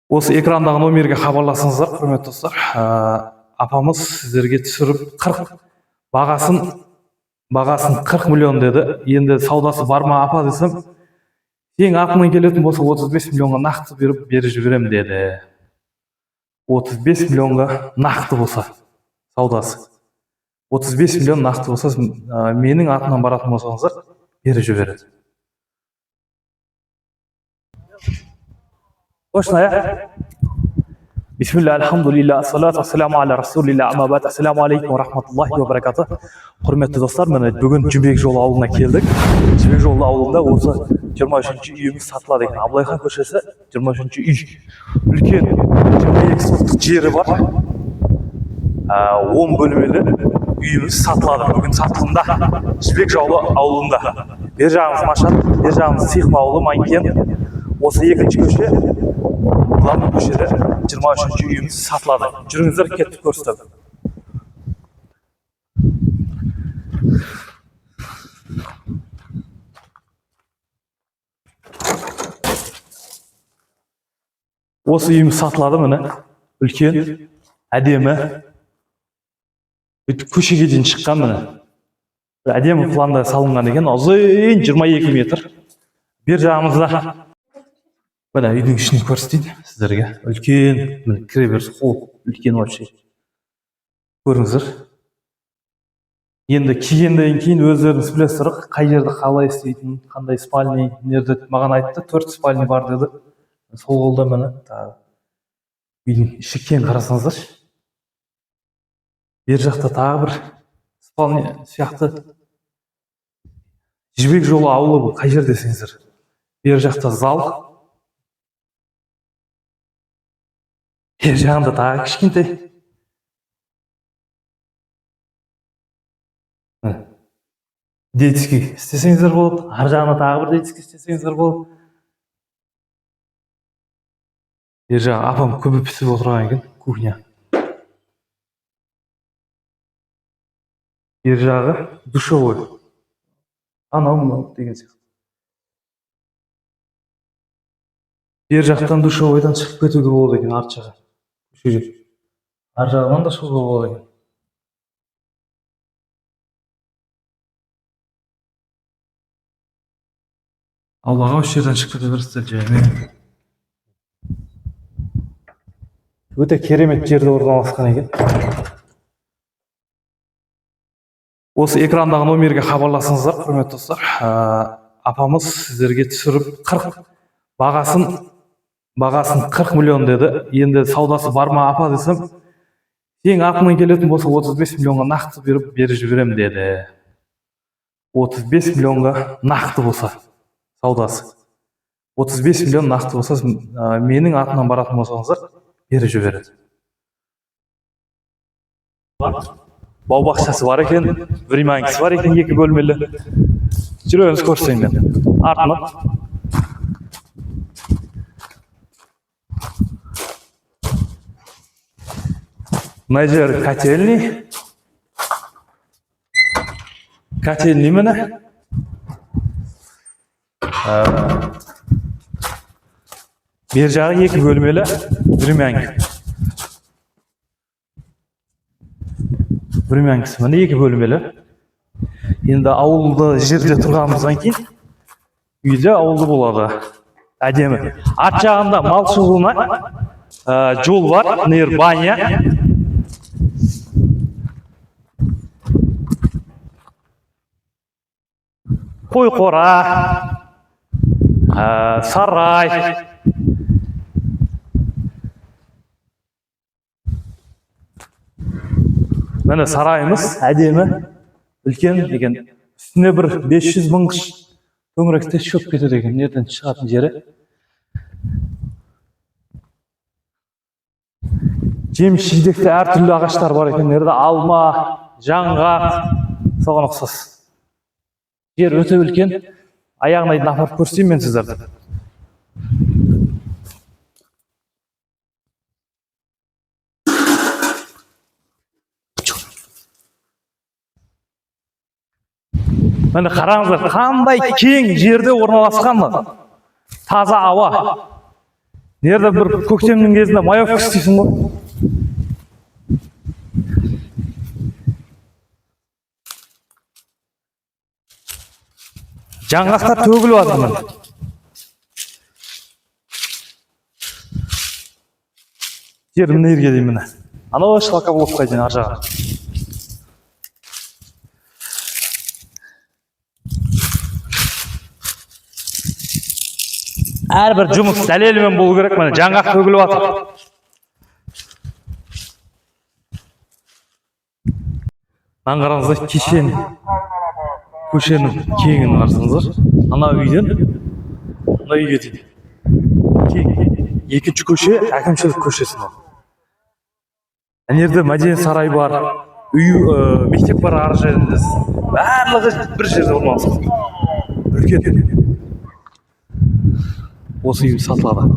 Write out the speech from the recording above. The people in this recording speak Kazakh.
Осы экрандағы номерге хабарласыңыздар, құрметті достар. Апамыз сіздерге түсіріп 40 бағасын 40 миллион деді. Енді саудасы бар ма, апа, десем, ең атынан келетін болса, 35 миллионға нақты беріп жіберемін деді. 35 миллионға нақты болса саудасы. 35 миллион нақты болса, менің атымнан баратын болсаңыздар, беріп жібереді. Точно, иә? Бисмилля, альхамдулилля, ассалату ассаламу аля расулилля, амма бад, ассаламу алейкум рахматуллахи ва баракатух. Құрметті достар, міне, бүгін Жібек жолы ауылына келдік. Жібек жолы ауылында осы 23 үйіміз сатылады екен. Абылайхан көшесі, 23 үй. Үлкен 22 соттық жері бар. 10 бөлмелі үйіміз сатылады. Бүгін сатылымда Жібек жолы ауылында. Бер жағымыз Машат, бер жағымыз Сиқма ауылы, Майкен. Осы екінші көше, главный көшеде 23 үйіміз сатылады. Жүріңіздер, кеттік, көрсетемін. Осы үйіміз сатылады, міне. Үлкен, әдемі. Бүйтіп көшеге дейін шыққан, міне. Бір әдемі планда салынған екен. Ұзын 22 метр. Бер жағымызда, міне, үйдің ішін көрсетейін сіздерге. Үлкен, міне, кіреберіс холл үлкен вообще. Көріңіздер. Енді келгеннен кейін өздеріңіз білесіздер ғой, қай жерде қалай істейтінін, қандай спальный, мына жерде маған айтты, төрт спальный бар деді. Сол қолда, міне, тағы үйдің іші кең, қарасаңыздаршы. Бер жақта тағы бір спальный сияқты. Жібек жолы ауылы бұл, қай жер десеңіздер. Бер жақта зал. Бер жағында тағы кішкентай. Міне. Детский істесеңіздер болады. Ар жағына тағы бір детский істесеңіздер болады. Бер жағы апам күбі пісіп отырған екен, кухня. Бер жағы душевой. Анау мынау деген сияқты. Бер жақтан душевойдан шығып кетуге болады екен арт жаққа. Көшеге. Ар жағынан да шығуға болады екен. Аулаға осы жерден шығып кете бересіздер жаймен. Өте керемет жерде орналасқан екен. Осы экрандағы номерге хабарласыңыздар, құрметті достар. Апамыз сіздерге түсіріп 40 бағасын 40 миллион деді. Енді саудасы бар ма, апа, десем, ең атынан келетін болса, 35 миллионға нақты беріп жіберемін деді. 35 миллионға нақты болса саудасы. 35 миллион нақты болса, менің атымнан баратын болсаңыздар, беріп жібереді. Бау бақшасы бар екен, времянкасы бар екен, екі бөлмелі. Жүріңіз, көрсетейін мен. Артынан. Мына жер котельный. Котельный, міне. Бер жағы екі бөлмелі времянка. Времянкасы, міне, екі бөлмелі. Енді ауылды жерде тұрғанымыздан кейін үйде ауылды болады. Әдемі. Арт жағында мал шығуына жол бар, мына жер баня. Қой қора, сарай. Міне, сарайымыз әдемі, үлкен екен. Үстіне бір 500 мың төңіректе шөп кетеді екен, жерден шығатын жері. Жеміс жидекте әртүрлі ағаштар бар екен. Жерде алма, жаңғақ, соған ұқсас. Жер өте үлкен. Аяғына дейін апарып көрсетейін мен сіздерді. Міне, қараңыздар, қандай кең жерде орналасқан. Таза ауа. Мына жерде бір көктемнің кезінде маевка істейсің ғой. Жаңғақтар төгіліп жатыр міне. Жер мына жерге дейін міне. Анау шлакоблокқа дейін ар жағы. Әрбір жұмыс дәлелімен болу керек міне. Жаңғақ төгіліп жатыр. Мынаны қараңыздар, кешен көшенің кеңін қарасаңыздар, ана үйден мына үйге дейін кең. Екінші көше әкімшілік көшесі мынау. Ана жерде мәдениет сарайы бар, үй, мектеп бар ар жерінде. Барлығы бір жерде орналасқан. Үлкен. Осы үй сатылады.